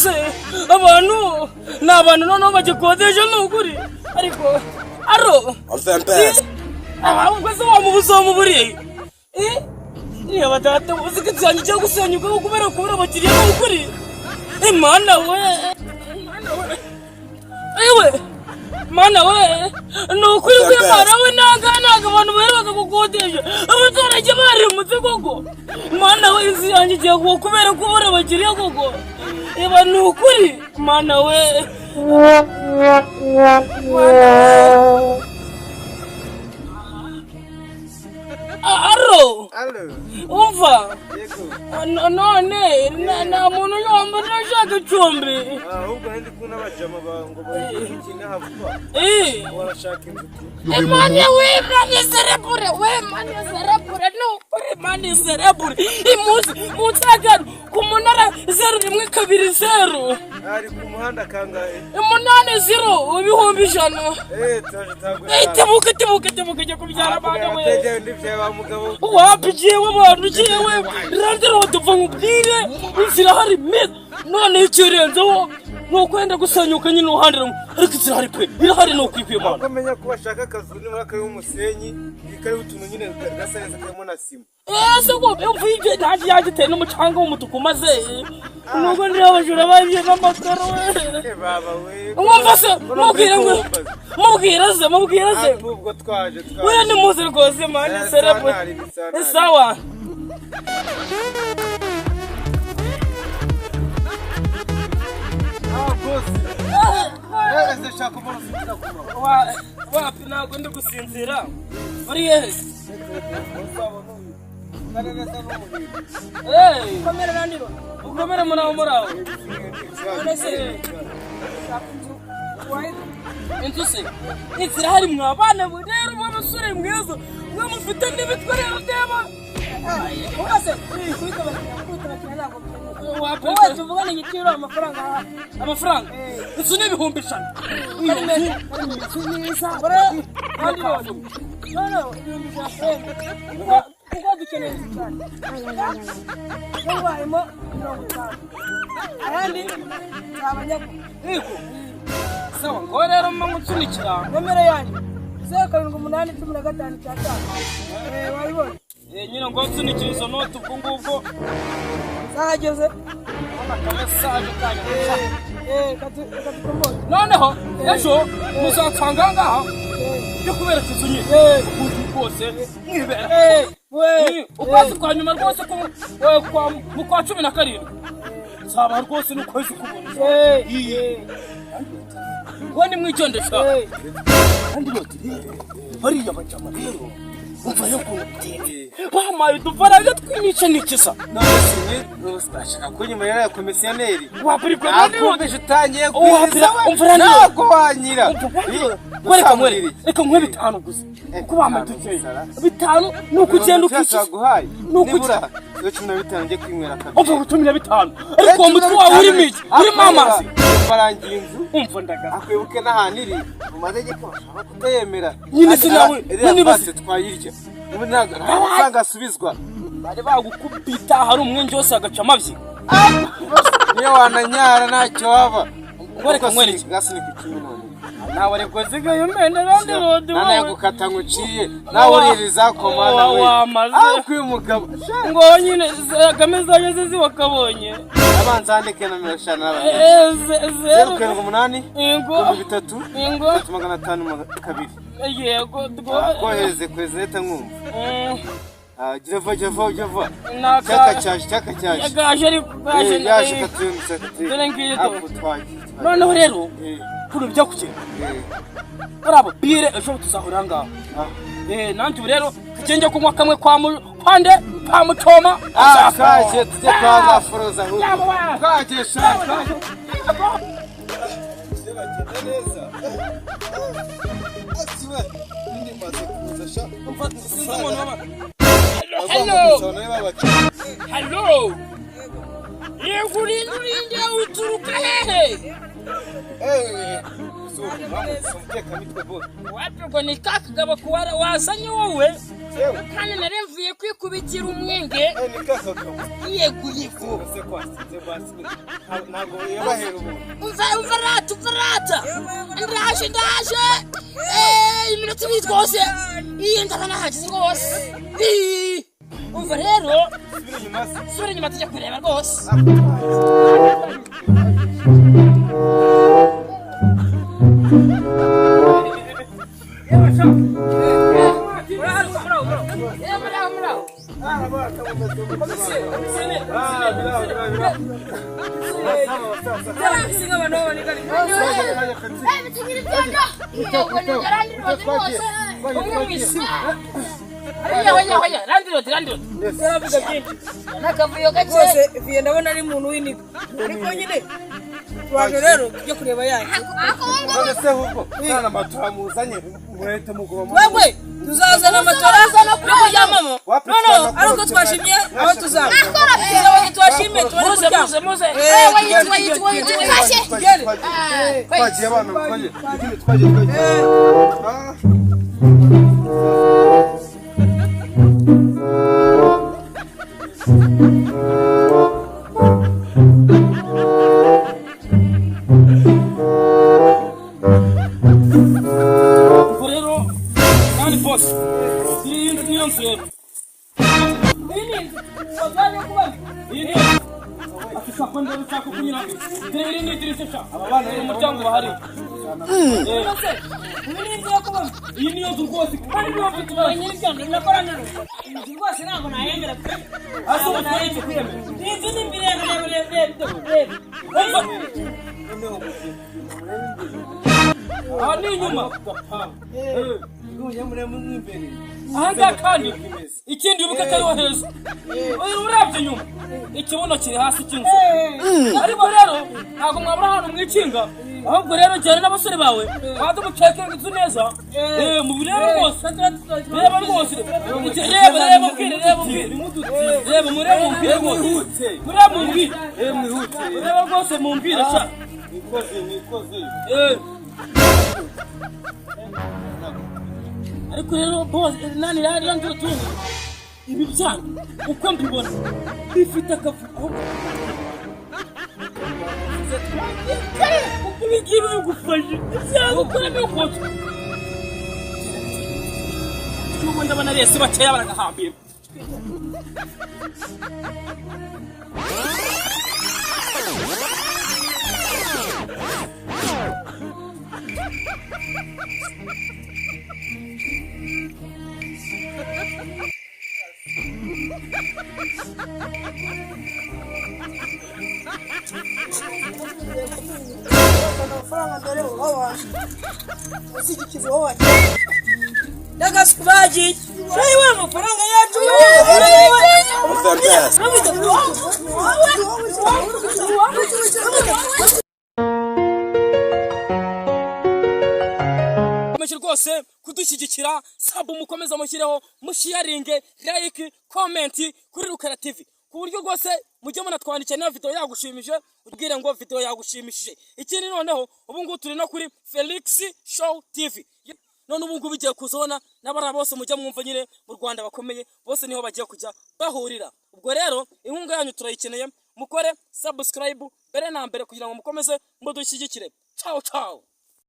Se abantu ni abantu noneho bagikodesha ni ukuri, ariko aro ahubwo se wamubuza wamuburiye? Niba data uzi ko inzu yanjye igiye gusenyuka kubera kubura abakiriya, ni ukuri. Imana we, Imana we, ewe Mana we, ni ukuri kw'Imana we, nanga abantu baheruka gukodesha, abaturage barimutse koko. Mana we, inzu yanjye igiye kugwa kubera kubura abakiriya koko. Eba ni ukuri, Mana we, Mana we. Aro. Alo. Umva. Yego. None nta muntu yomba ntashaka icumbi. Ahubwo ndi kubona abajama bawe ngo bari gukina vuba. Barashaka inzu. Imana we, mani serebure we, mani serebure, ni ukuri mani serebure. Imunsi munsi y'akantu ku munara 0120. Ari ku muhanda kangahe? 80 100,000. Turaje tagwe. Tebuka tebuka tebuka, jya kubyara abana we. Tegera ndivye wa mugabo. Wapi jewe abantu jewe randero tuva nkubwire inzira hari meza, none ikirenzeho ni ukwenda gusenyuka nyine uruhande rumwe, ariko inzira hari pe, irahari, ni ukuri kw'Imana. Uko menya ko bashaka akazu nibura kariho umusenyi, kariho utuntu nyine gasa neza karimo na sima. Ese ko imvu ibyo ntaje yagiteye n'umucanga w'umutuku, maze nubwo ndeba abajura babye n'amakaro we. Baba we. Mwumva se mubwire ngo mubwire se mubwire se. Ubwo twaje twaje. We ni muzi rwose mani serebure. Sawa. Ah boss. Ese shaka umuntu usinzira kuma. Wapi, ntabwo ndi gusinzira. Uri hehe? Ukomere nandiro. Ukomere muraho muraho. None se shaka inzu wahita. Inzu se inzira hari mwa bana mwe rero, mwa basore mwiza mwe mufite n'ibitwa rero ndeba. Ubaze kwita abakiriya, kwita abakiriya ntabwo byemewe. Wapi? Wowe tuvugane igiciro, amafaranga ahari. Amafaranga inzu ni 100,000. Ari meza, ari meza neza. Kandi rero No no, 100,000 kuko dukeneye inzu cyane. Cyangwa harimo 50 ayandi nzabanyako. Yego. Sawa, ngo rero mba nkunsunikira. Nomero yanjye 078 15 5. Wayibonye? Nyine ngo nsunikire izo noti ubwo ngubwo. Zahageze. Akamesaje kanyu. Katukomboze. Noneho ejo muzansanga ngaha byo kubereka inzu nyine ukuntu rwose mwibera. Ukwezi kwa nyuma rwose mu kwa 17 nzaba rwose n'ukwezi kubona. Ngo nimwigendesha. Kandi noti rero bariya bajama rero umva yo kuntu biteye, bampaye udufaranga tw'imice n'ikiza. None se ashaka ko nyuma ya komisiyoneri. Wapirikwa nani? Nakumvise utangiye Wapira kwiza. umva nani? Ntabwo wanyira. Reka nkwereke, reka nkwe 5 gusa kuko bampaye dukeya 5 ni ukugenda ukikiza. Guhaye. Ni ukuki- Nibura 15 njye kwinywera kabiri. Umva 15, ariko uwo mutwe wawe urimo iki? Urimo amazi. Barangiye inzu. Umva ndaga. Akwibuke n'ahantu iri mu mategeko bashobora kutayemera. Nyine se nawe, iriya nyine pasi twayirya. Ubu ntabwo nta mafaranga asubizwa. Bari bagukubita hari umwenge wose agaca amabyi. Niyo wananyara ntacyo waba. Ngo reka nkwereke. Gasunika icumi none. Nawe ariko zigaye umende randi rodi Nana wowe. yagukata ngo uciye nawe uririza komana we. Wamaze. Ah kuyu mugabo. Ngo nyine kame zanjye ziwakabonye. Abanza andike nomero 5 n'abandi. Zeru 078 Ingo. 3 Ingo. 502. Yego. Kohereze kwezeta nkumva. Ah gira vuba gira vuba gira vuba. Naka. Cyaka cyaje cyaka cyaje. Gaje ariko gaje. Yaje katuyumvise katuye. Dore ngiyi do. Apo twagiye. Noneho rero kuri byo kugenda. Barabo bire ejo tuzahurira ngaho. Nanjye ubu rero kagenge kunywa kamwe kwa kwande kwa mucoma. Ah twagiye tujye kwa za foroza ahubwo. Twagiye sha twagiye. Bagenda neza. Asiwe ndi maze kuza sha. Hello. Hello. Yego urinde urinde uturuka hehe? Wapi ngo ni ka kagabo kuwara wazanye wowe? Kandi nari mvuye kwikubitira umwenge. Ni kazoga. Yego yego. Ese kwasize basi. Ntabwo yabahera ubu. Umva umva rata umva rata. Ndaje ndaje. Iminota ibiri rwose. Iyi ndaba nahageze rwose. Umva rero. Subira inyuma se. Subira inyuma tujya kureba rwose. Rwose viye ndabona ari umuntu w'iniga ariko nyine twaje rero tujye kureba yanyu. None se ahubwo nta matora muzanye murahita muguma Wewe tuzazana amatora yo kuryamamo. Noneho ari uko twashimye aho tuzaba tuzabonye twashimye tubone kuryama. Twagiye abana twagiye twagiye twagiye. Ubwo rero kandi bose iyi niyo nzu rero. Iyi ni inzu iyi ni inzu ati shaka ndebe ushaka kunyura dore iri ni idirishya sha aba bana bari mu muryango bahari. Iyi ni inzu yo kubamo. Iyi niyo nzu rwose kandi niyo nzu tubanye. Nyir'ibyondo birakorana. Inzu rwose ntabwo nayemera pe. Ase ubu twari icyo kwiyemera. Iyi nzu ni mbi, reba reba reba reba. Umva aha ni inyuma. Aha ngaha kandi ikindi wibuke ko ariho heza. Urebye inyuma ikibuno kiri hasi cy'inzu. Ariko rero ntabwo mwabura ahantu mwikinga, ahubwo rero jyana n'abasore bawe baze mucekinga inzu neza. Mubirebe rwose, reba rwose, reba reba mbwire, reba mbwire, reba murebe mumbwire rwose, murebe mumbwire, murebe rwose mumbwire sha. Nikoze nikoze. Ariko rero boss nani rero ngira tuntu ibi byana uko mbibona bifite akavuyo kuko ibi ngibi bigufashe byagukora bigukoze. N'ubundi ndabona bese bakeya baragahambira. Amafaranga dore wowe ushyigikiza wowe n'agasuku bagiye yewe amafaranga yacu. Mukomeje rwose kudushyigikira, sub mukomeza mushyireho, musharinge, like, comment kuri Rukara TV ku buryo rwose mujye munatwandikira niba video yagushimije, ubwire ngo video yagushimishije. Ikindi noneho ubu ngubu turi no kuri Felix Show TV. None ubu ngubu igiye kuzona n'abara bose mujya mwumva nyine mu Rwanda bakomeye bose niho bagiye kujya bahurira. Ubwo rero inkunga yanyu turayikeneye, mukore subscribe mbere na mbere kugira ngo mukomeze mudushyigikire. Ciao ciao.